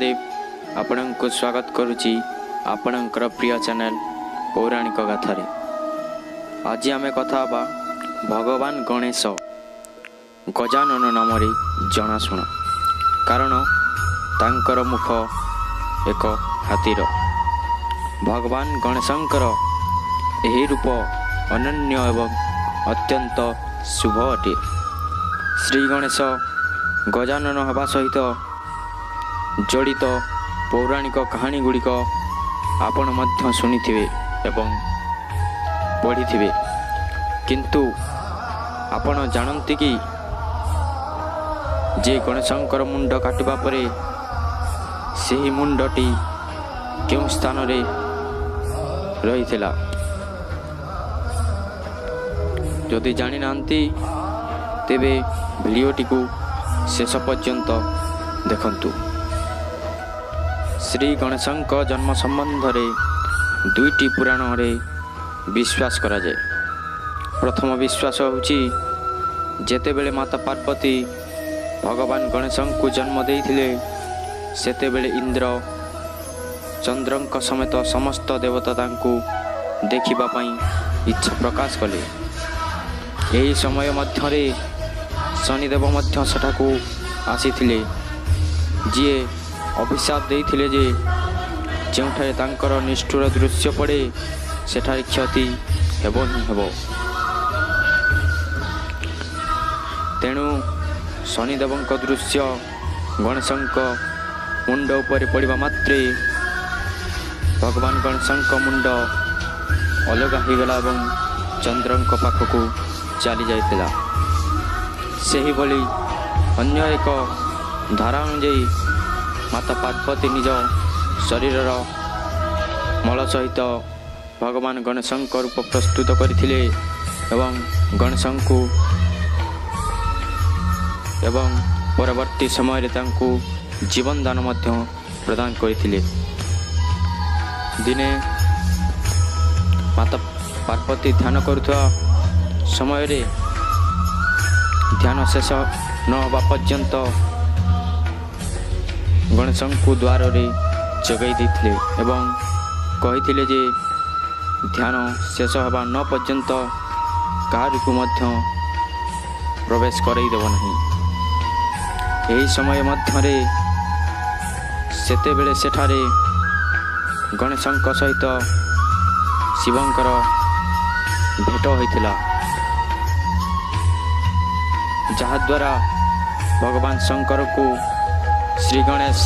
ସହଦେବ ଆପଣଙ୍କୁ ସ୍ୱାଗତ କରୁଛି ଆପଣଙ୍କର ପ୍ରିୟ ଚ୍ୟାନେଲ ପୌରାଣିକ ଗାଥାରେ। ଆଜି ଆମେ କଥା ହେବା ଭଗବାନ ଗଣେଶ ଗଜାନନ ନାମରେ ଜଣାଶୁଣା, କାରଣ ତାଙ୍କର ମୁଖ ଏକ ହାତୀର। ଭଗବାନ ଗଣେଶଙ୍କର ଏହି ରୂପ ଅନନ୍ୟ ଏବଂ ଅତ୍ୟନ୍ତ ଶୁଭ ଅଟେ। ଶ୍ରୀ ଗଣେଶ ଗଜାନନ ହେବା ସହିତ ଜଡ଼ିତ ପୌରାଣିକ କାହାଣୀ ଗୁଡ଼ିକ ଆପଣ ମଧ୍ୟ ଶୁଣିଥିବେ ଏବଂ ପଢ଼ିଥିବେ, କିନ୍ତୁ ଆପଣ ଜାଣନ୍ତି କି ଯେ ଗଣେଶଙ୍କର ମୁଣ୍ଡ କାଟିବା ପରେ ସେହି ମୁଣ୍ଡଟି କେଉଁ ସ୍ଥାନରେ ରହିଥିଲା? ଯଦି ଜାଣିନାହାନ୍ତି, ତେବେ ଭିଡ଼ିଓଟିକୁ ଶେଷ ପର୍ଯ୍ୟନ୍ତ ଦେଖନ୍ତୁ। ଶ୍ରୀ ଗଣେଶଙ୍କ ଜନ୍ମ ସମ୍ବନ୍ଧରେ ଦୁଇଟି ପୁରାଣରେ ବିଶ୍ୱାସ କରାଯାଏ। ପ୍ରଥମ ବିଶ୍ୱାସ ହେଉଛି, ଯେତେବେଳେ ମାତା ପାର୍ବତୀ ଭଗବାନ ଗଣେଶଙ୍କୁ ଜନ୍ମ ଦେଇଥିଲେ, ସେତେବେଳେ ଇନ୍ଦ୍ର ଚନ୍ଦ୍ରଙ୍କ ସମେତ ସମସ୍ତ ଦେବତା ତାଙ୍କୁ ଦେଖିବା ପାଇଁ ଇଚ୍ଛା ପ୍ରକାଶ କଲେ। ଏହି ସମୟ ମଧ୍ୟରେ ଶନିଦେବ ମଧ୍ୟ ସେଠାକୁ ଆସିଥିଲେ, ଯିଏ ଅଭିଶାପ ଦେଇଥିଲେ ଯେ ଯେଉଁଠାରେ ତାଙ୍କର ନିଷ୍ଠୁର ଦୃଶ୍ୟ ପଡ଼େ, ସେଠାରେ କ୍ଷତି ହେବ ହିଁ ହେବ। ତେଣୁ ଶନିଦେବଙ୍କ ଦୃଶ୍ୟ ଗଣେଶଙ୍କ ମୁଣ୍ଡ ଉପରେ ପଡ଼ିବା ମାତ୍ରେ ଭଗବାନ ଗଣେଶଙ୍କ ମୁଣ୍ଡ ଅଲଗା ହୋଇଗଲା ଏବଂ ଚନ୍ଦ୍ରଙ୍କ ପାଖକୁ ଚାଲି ଯାଇଥିଲା। ସେହିଭଳି ଅନ୍ୟ ଏକ ଧାରା ଅନୁଯାୟୀ, ମାତା ପାର୍ବତୀ ନିଜ ଶରୀରର ମଳ ସହିତ ଭଗବାନ ଗଣେଶଙ୍କ ରୂପ ପ୍ରସ୍ତୁତ କରିଥିଲେ ଏବଂ ଗଣେଶଙ୍କୁ ଏବଂ ପରବର୍ତ୍ତୀ ସମୟରେ ତାଙ୍କୁ ଜୀବନ ଦାନ ମଧ୍ୟ ପ୍ରଦାନ କରିଥିଲେ। ଦିନେ ମାତା ପାର୍ବତୀ ଧ୍ୟାନ କରୁଥିବା ସମୟରେ ଧ୍ୟାନ ଶେଷ ନ ହେବା ପର୍ଯ୍ୟନ୍ତ ଗଣେଶଙ୍କୁ ଦ୍ୱାରରେ ଯୋଗାଇ ଦେଇଥିଲେ ଏବଂ କହିଥିଲେ ଯେ ଧ୍ୟାନ ଶେଷ ହେବା ନ ପର୍ଯ୍ୟନ୍ତ କାହାରିକୁ ମଧ୍ୟ ପ୍ରବେଶ କରାଇ ଦେବ ନାହିଁ। ଏହି ସମୟ ମଧ୍ୟରେ ସେତେବେଳେ ସେଠାରେ ଗଣେଶଙ୍କ ସହିତ ଶିବଙ୍କର ଭେଟ ହୋଇଥିଲା, ଯାହାଦ୍ୱାରା ଭଗବାନ ଶଙ୍କରକୁ ଶ୍ରୀ ଗଣେଶ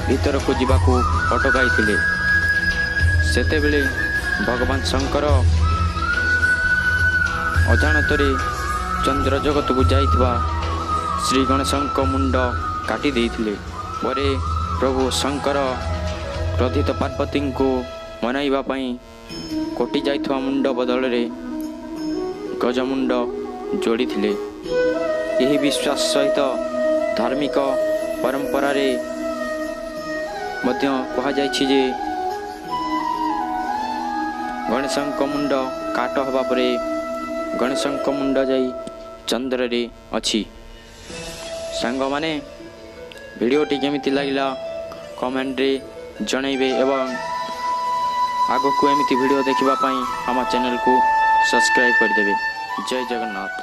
ଭିତରକୁ ଯିବାକୁ ଅଟକାଇଥିଲେ। ସେତେବେଳେ ଭଗବାନ ଶଙ୍କର ଅଜାଣତରେ ଚନ୍ଦ୍ର ଜଗତକୁ ଯାଇଥିବା ଶ୍ରୀ ଗଣେଶଙ୍କ ମୁଣ୍ଡ କାଟି ଦେଇଥିଲେ। ପରେ ପ୍ରଭୁ ଶଙ୍କର କ୍ରୋଧିତ ପାର୍ବତୀଙ୍କୁ ମନାଇବା ପାଇଁ କଟି ଯାଇଥିବା ମୁଣ୍ଡ ବଦଳରେ ଗଜମୁଣ୍ଡ ଯୋଡ଼ିଥିଲେ। ଏହି ବିଶ୍ୱାସ ସହିତ ଧାର୍ମିକ ପରମ୍ପରାରେ ମଧ୍ୟ କୁହାଯାଇଛି ଯେ ଗଣେଶଙ୍କ ମୁଣ୍ଡ କାଟ ହେବା ପରେ ଗଣେଶଙ୍କ ମୁଣ୍ଡ ଯାଇ ଚନ୍ଦ୍ରରେ ଅଛି। ସାଙ୍ଗମାନେ, ଭିଡ଼ିଓଟି କେମିତି ଲାଗିଲା କମେଣ୍ଟରେ ଜଣାଇବେ ଏବଂ ଆଗକୁ ଏମିତି ଭିଡ଼ିଓ ଦେଖିବା ପାଇଁ ଆମ ଚ୍ୟାନେଲକୁ ସବସ୍କ୍ରାଇବ୍ କରିଦେବେ। ଜୟ ଜଗନ୍ନାଥ।